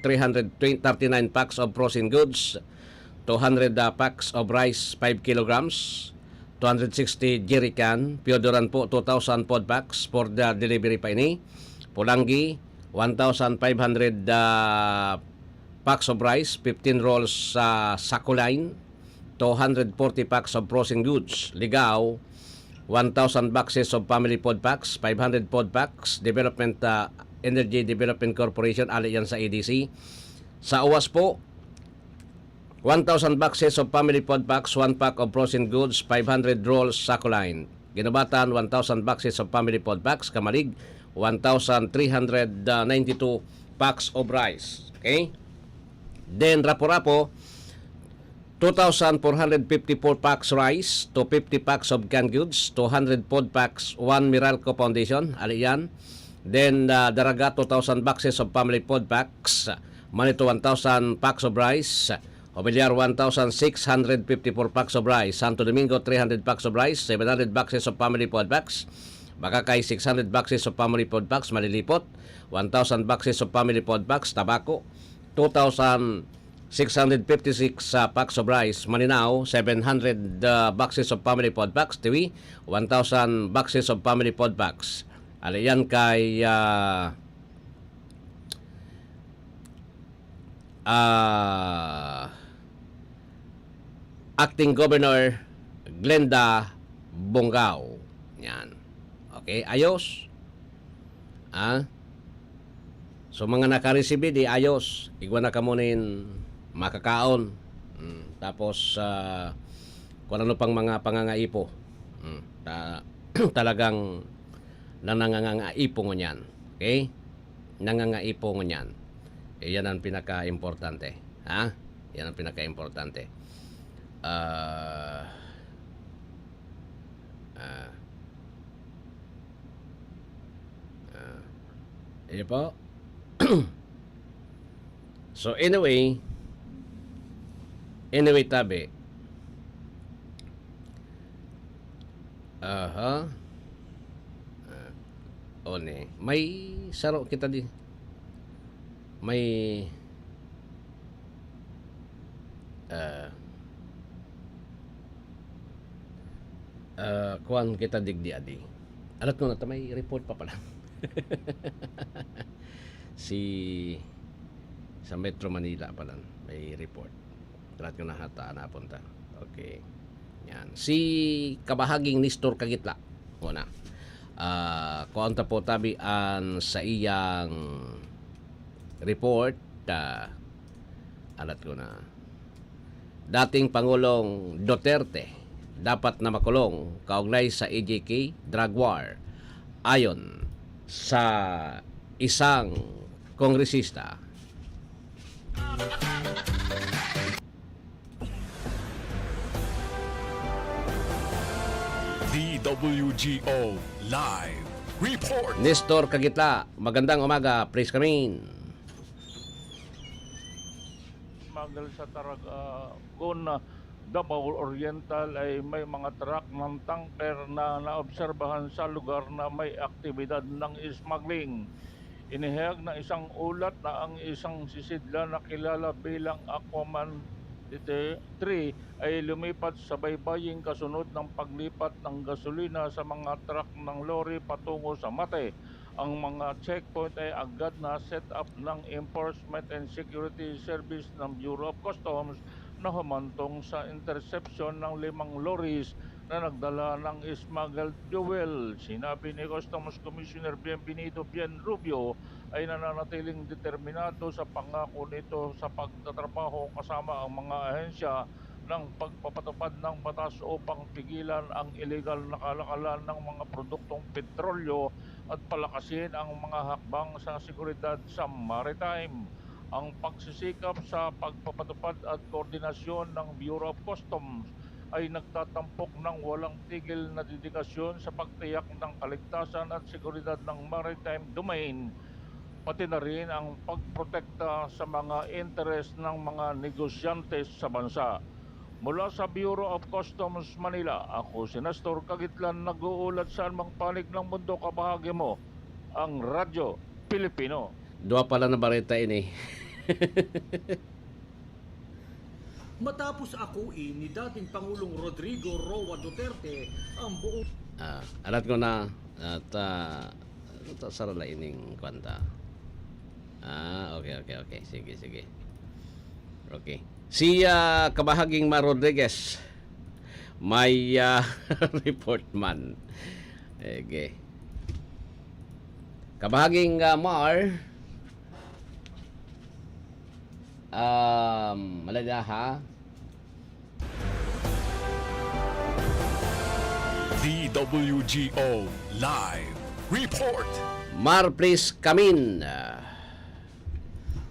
three hundred thirty-nine packs of frozen goods, two hundred, uh, packs of rice, five kilograms, two hundred sixty jerrycan, Piodoran po, two thousand food packs for the delivery pa ini, Polangui, one thousand five hundred, uh, packs of rice, fifteen rolls, uh, Sakuline, two hundred forty packs of frozen goods, Ligao, one thousand boxes of family food packs, five hundred food packs, Development, ah, Energy Development Corporation, ali yan sa E D C. Sa Oas po, one thousand boxes of family food packs, one pack of frozen goods, five hundred rolls Sakuline. Guinobatan, one thousand boxes of family food packs. Camalig, one thousand three hundred ninety-two packs of rice. Okay? Then, Rapu-Rapu, two thousand four hundred fifty-four packs rice, two fifty packs of canned goods, two hundred food packs, one Meralco Foundation, ali yan. Then, ah, Daraga, two thousand boxes of family food packs. Manito, one thousand packs of rice. Homiliar, one thousand six hundred fifty-four packs of rice. Santo Domingo, three hundred packs of rice, seven hundred boxes of family food packs. Bacacay, six hundred boxes of family food packs. Malilipot, one thousand boxes of family food packs. Tabaco, two thousand six hundred fifty-six, ah, packs of rice. Malinao, seven hundred, ah, boxes of family food packs. Tiwi, one thousand boxes of family food packs. Ali yan kay, ah, ah, Acting Governor Glenda Bongao. Yan. Okay, ayos. Ah? So, mga nakaresibi, di ayos. Igwa na kamo nin makakaon. Mm, tapos, ah, kung ano pang mga pangangaipo. Mm, ta-, talagang na nangangaipo ngunyan. Okay? Nangangaipo ngunyan. Eh, yan ang pinaka-importante. Ha? Yan ang pinaka-importante. Ah, ah, ah, yun po. So, anyway, anyway, tabi. Aha. Ah, one. May saro kita di. May, ah, ah, kuwan kita digdi adi. Alat ko na ta, may report pa pala. Si, sa Metro Manila pala, may report. Alat ko na hata, napunta. Okay. Yan. Si Kabahaging Nestor Kagitla. Una. Ah, kuwan ta po tabi an saiyang report. Ah, alat ko na. Dating Pangulong Duterte dapat na makulong kaugnay sa E J K drug war, ayon sa isang kongresista. D W G O Live Report. Nestor Kagitla, magandang umaga. Please come in. Sa Tarragon, Davao Oriental ay may mga truck ng tanker na naobserbahan sa lugar na may aktibidad ng smuggling. Inihayag ng isang ulat na ang isang sisidlan na kilala bilang Aquaman three ay lumipat sa baybaying kasunod ng paglipat ng gasolina sa mga truck ng lorry patungo sa Mate. Ang mga checkpoint ay agad na set up ng Enforcement and Security Service ng Bureau of Customs na humantong sa interception ng limang lorries na nagdala ng smuggled fuel. Sinabi ni Customs Commissioner Bienvenido Bienrubio ay nananatiling determinado sa pangako nito sa pagtatrabaho kasama ang mga ahensya ng pagpapatupad ng batas upang pigilan ang iligal na kalakalan ng mga produktong petrolyo at palakasin ang mga hakbang sa seguridad sa maritime. Ang pagsisikap sa pagpapatupad at koordinasyon ng Bureau of Customs ay nagtatampok ng walang tigil na dedikasyon sa pagtiyak ng kaligtasan at seguridad ng maritime domain, pati na rin ang pagprotekta sa mga interes ng mga negosyante sa bansa. Mula sa Bureau of Customs Manila, ako si Nestor Kagitlan, nag-uulat sa anumang panig ng mundo. Kabahagi mo ang Radyo Pilipino. Dua pala na bareta ini. Matapos akui ni dating Pangulong Rodrigo Roa Duterte ang buong Ah, alat ko na at ah, ano to, sarala ining kwanta. Ah, okay, okay, okay. Sige, sige. Okay. Si ah, Kabahaging Mar Rodriguez, may ah, report man. Okay. Kabahaging ah, Mar, Um, malaya ha? D W G O Live Report. Mar, please come in.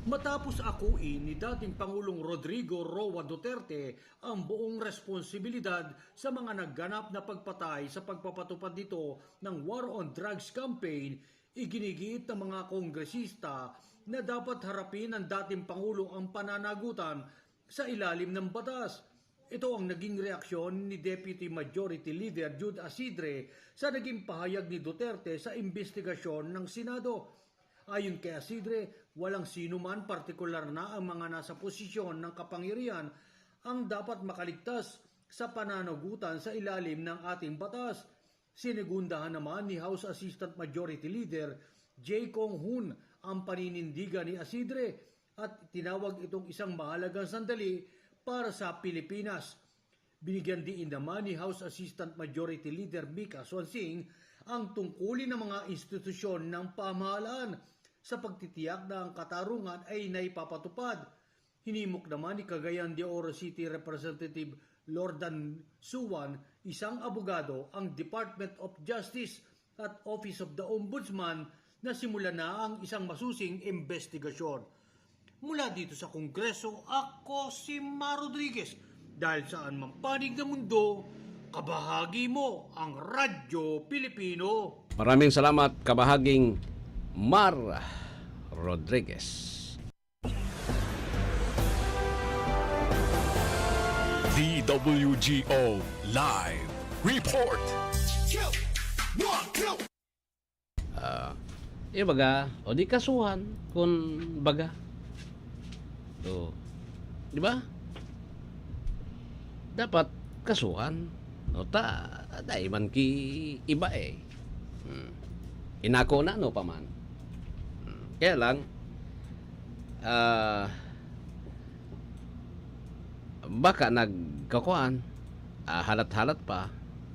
Matapos akuin ni dating Pangulong Rodrigo Roa Duterte ang buong responsibilidad sa mga nagganap na pagpatay sa pagpapatupad nito ng War on Drugs campaign, iginigiit ng mga kongresista na dapat harapin ng dating Pangulo ang pananagutan sa ilalim ng batas. Ito ang naging reaksyon ni Deputy Majority Leader Jude Asidre sa naging pahayag ni Duterte sa imbestigasyon ng Senado. Ayon kay Asidre, walang sino man, partikular na ang mga nasa posisyon ng kapangyarihan, ang dapat makaligtas sa pananagutan sa ilalim ng ating batas. Sinegundahan naman ni House Assistant Majority Leader Jay Kong Hoon ang paninindigan ni Asidre at tinawag itong isang mahalagang sandali para sa Pilipinas. Binigyan diin naman ni House Assistant Majority Leader Mika Swansing ang tungkulin ng mga institusyon ng pamahalaan sa pagtitiyak na ang katarungan ay naipapatupad. Hinimok naman ni Cagayan de Oro City Representative Lordan Suan, isang abogado, ang Department of Justice at Office of the Ombudsman na simulan na ang isang masusing imbestigasyon. Mula dito sa Kongreso, ako si Mar Rodriguez. Dahil saan mang panig ng mundo, kabahagi mo ang Radyo Pilipino. Maraming salamat, kabahaging Mar Rodriguez. D W G O Live Report. Ah, eh, baga, o di kasuhan kun baga. O, di ba? Dapat kasuhan. No, ta, dai man ki iba eh. Hmm. Inako na, no, pa man. Hmm. Kaya lang, ah, baka nagkakuan, ah, halat-halat pa.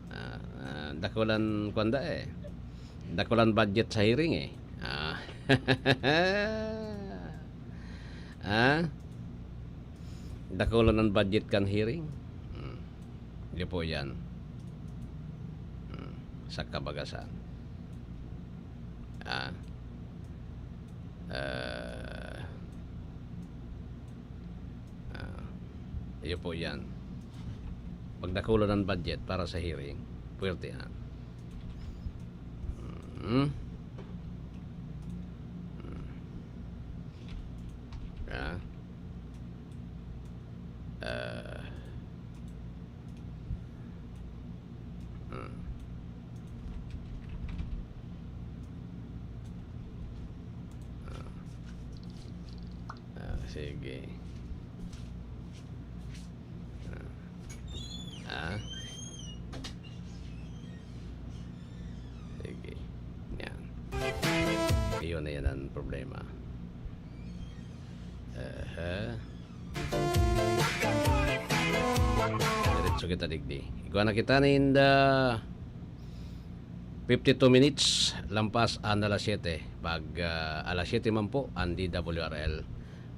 Ah, ah, dakulan kuan da eh. Dakulan budget sa hearing eh. Ah. Ah? Dakulan ang budget kan hearing. Hmm. Di po yan. Hmm. Sa kabagasan. Ah. Ah. Ah, iyo po yan. Pagdakulo ng budget para sa hearing, puwertehan. Mm. Mm. Ah. Sige. Ah. Ah. Sige. Yan. Iyon na yan ang problema. Aha. Diretso kita digdi. Igwa na kita nin the fifty-two minutes lampas an alas siyete. Pag, ah, alas siyete man po, ang D W R L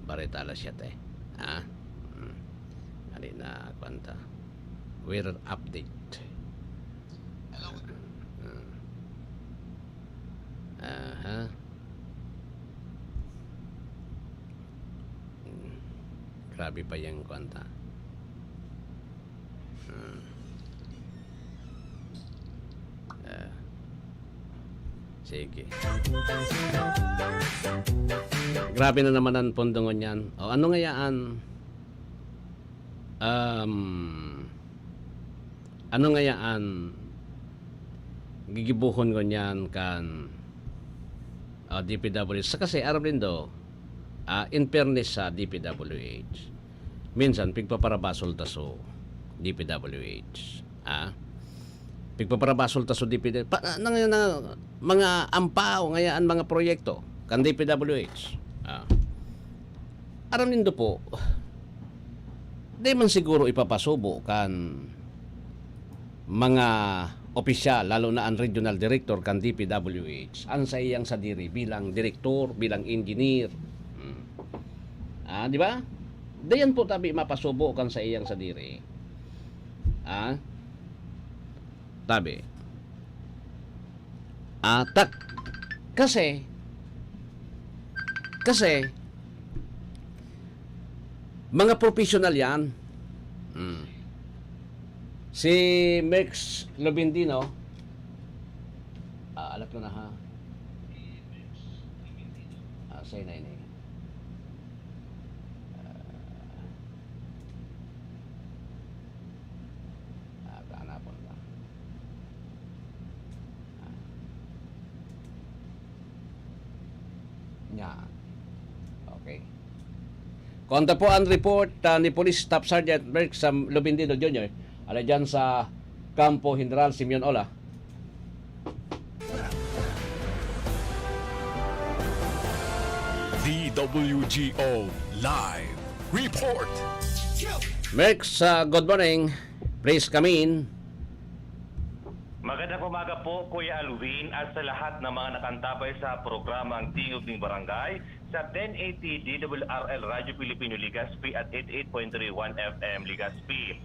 Bareta alas siyete. Ha? Hmm. Ano na, kwanta? Weather update. Hello. Ah, ah. Aha. Hmm. Grabe pa yung kwanta. Hmm. Ah. Sige. Grabe na naman ang pondo ngunyan. O, ano ngayaan? Um, ano ngayaan? Gigibuhon ngunyan kan, ah, D P W H. Sa kasi, aram nindo, ah, in fairness sa D P W H, minsan, pigpaparabasol ta so D P W H. Ah? Pigpaparabasol ta so D P W H. Pa, na, na, na, mga ampaw, ngayaan mga proyekto kan D P W H. Ah. Aram nindo po, di man siguro ipapasubo kan mga opisyal, lalo na ang regional director kan D P W H, ang sa iyang sadiri bilang direktor, bilang engineer. Hmm. Ah, di ba? Dayan po tabi mapasubo kan sa iyang sadiri. Ah? Tabi. Ah, tak-, kasi, kasi, mga professional yan. Hmm. Si Mex Lubindino, ah, alat ko na ha. Ah, say na ini. Ah, ah, hanapon ta. Ah. Yan. Okay. Kung ano po ang report, ah, ni Police Staff Sergeant Merck Sam Lubindino Junior, ala dyan sa Kampo General Simeon Ola. D W G O Live Report. Merck, ah, good morning. Please come in. Magandang umaga po, Kuya Alwin, at sa lahat ng mga nakantabay sa programang Tingog ning Barangay sa ten eighty D W R L Radyo Pilipino Legazpi at eighty-eight point three one F M Legazpi.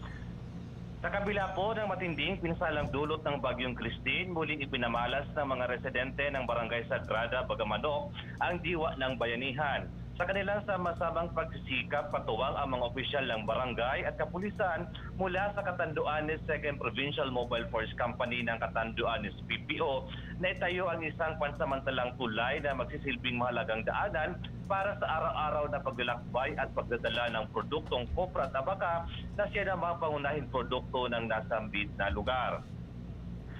Sa kabila po ng matinding pinsalang dulot ng Bagyong Christine, muling ipinamalas ng mga residente ng Barangay Sagrada, Bagamanok ang diwa ng bayanihan. Sa kanilang sama-samang pagsisikap, katuwang ang mga opisyal ng barangay at kapulisan mula sa Catanduanes Second Provincial Mobile Force Company ng Catanduanes P P O, na itayo ang isang pansamantalang tulay na magsisilbing mahalagang daanan para sa araw-araw na paglalakbay at pagdadala ng produktong kopra at tabaka na siya namang pangunahing produkto ng nasambit na lugar.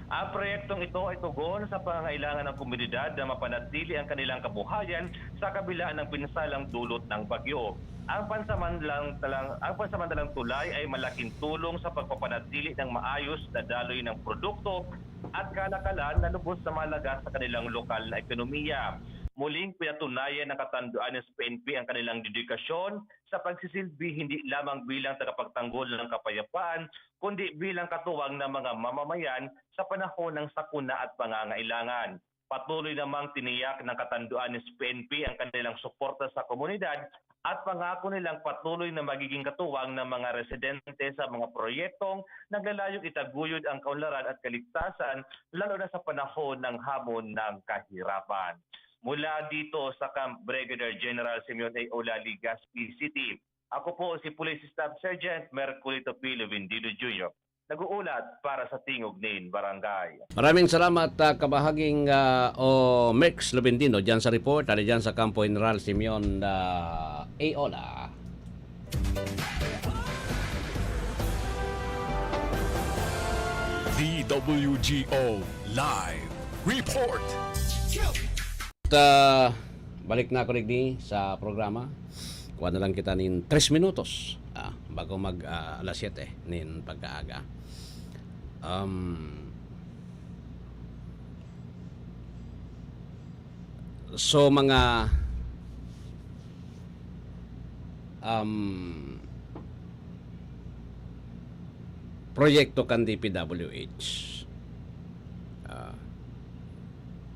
Ang proyektong ito ay tugon sa pangangailangan ng komunidad na mapanatili ang kanilang kabuhayan sa kabila ng pinsalang dulot ng bagyo. Ang pansamantalang, ang pansamantalang tulay ay malaking tulong sa pagpapanatili ng maayos na daloy ng produkto at kalakalan na lubos na mahalaga sa kanilang lokal na ekonomiya. Muling pinatunayan ng Catanduanes P N P ang kanilang dedikasyon sa pagsisilbi hindi lamang bilang tagapagtanggol ng kapayapaan, kundi bilang katuwang ng mga mamamayan sa panahon ng sakuna at pangangailangan. Patuloy namang tiniyak ng Catanduanes P N P ang kanilang suporta sa komunidad at pangako nilang patuloy na magiging katuwang ng mga residente sa mga proyektong naglalayong itaguyod ang kaunlaran at kaligtasan, lalo na sa panahon ng hamon ng kahirapan. Mula dito sa Camp Brigadier General Simeon A. Ola, Legazpi City, ako po si Police Staff Sergeant Merculito P. Lubindino Junior, nag-uulat para sa Tingog nin Barangay. Maraming salamat, ah, kabahaging, ah, o Merx Lubindino, dyan sa report, ali dyan sa Kampo General Simeon, ah, A. Ola. D W G O Live Report. At, ah, balik na ako digdi sa programa. Kuha na lang kita nin tres minutos, ah, bago mag, ah, alas siyete nin pagkaaga. Um, so, mga, um, proyekto kan D P W H, ah,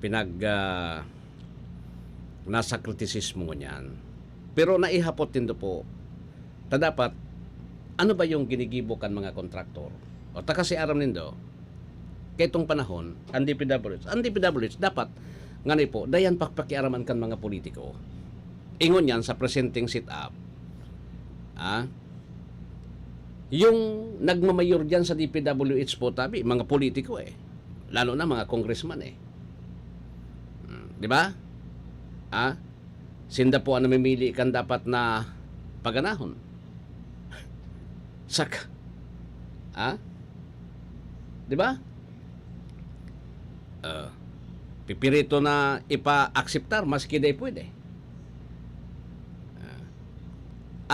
pinag, ah, nasa kritisismo ngunyan. Pero naihapot nindo po, ta dapat, ano ba yung ginigibo kan mga kontraktor? O, ta kasi aram nindo, kaitong panahon, ang D P W H, ang D P W H dapat, ngani po, dayan pakpakiaraman kan mga politiko. Ingon yan sa presenteng setup, ah, yung nagmamayor dyan sa D P W H po, tabi, mga politiko eh. Lalo na mga congressman eh. Hmm, di ba? Ah, sinda po ang namimili kan dapat na paganahon. Sak-, ah? Di ba? Ah, pipirito na ipa-akseptar maski di pwede. Ah,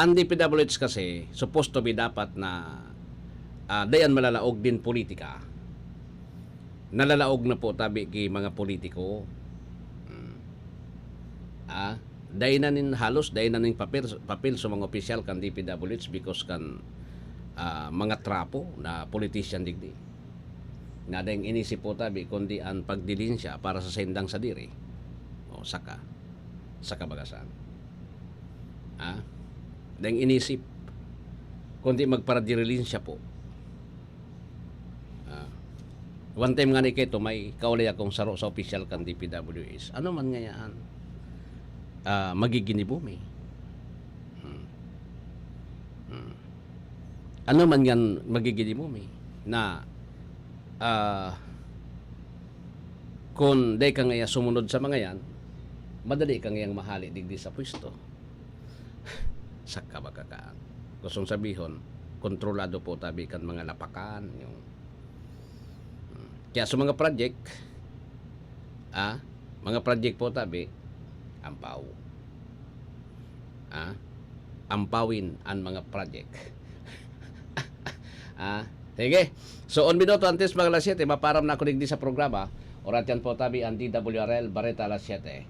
ang D P W H kasi, supposed to be dapat na, ah, dayan malalaog din politika. Nalalaog na po tabi ki mga politiko. Hmm. Ah, dai na nin halos, dai na nin papel, papel sa mga opisyal kan D P W H because kan, ah, mga trapo na politician digdi. Na dai inisip po tabi kundi ang pagdilinsya para sa saindang sadiri. O, saka, sa kabagasan. Ah, dai inisip kundi magparadilinsya po. Ah, one time nga ni Keto, may kaulay akong saro sa opisyal kan D P W H. Ano man ngayaan, ah, magiginibo mi? Hmm. Hmm. Ano man yan magiginibo mi? Na, ah, kung dai ka ngaya sumunod sa mga yan, madali ka ngayang mahali digdi sa pwesto. Sa kabagakan. Gustong sabihon, kontrolado po tabi kan mga lapakan, yung, hmm. Kaya sa mga project, ah, mga project po tabi, ampaw. Ah, ampawin ang mga project. Ah, sige. So, un minuto antes mag alas siyete, maparam na ako digdi sa programa. Orat yan po tabi ang D W R L Bareta alas siyete.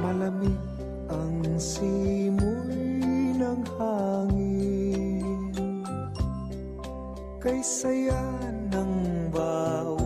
Malamig ang simoy ng hangin, kay saya ng bawat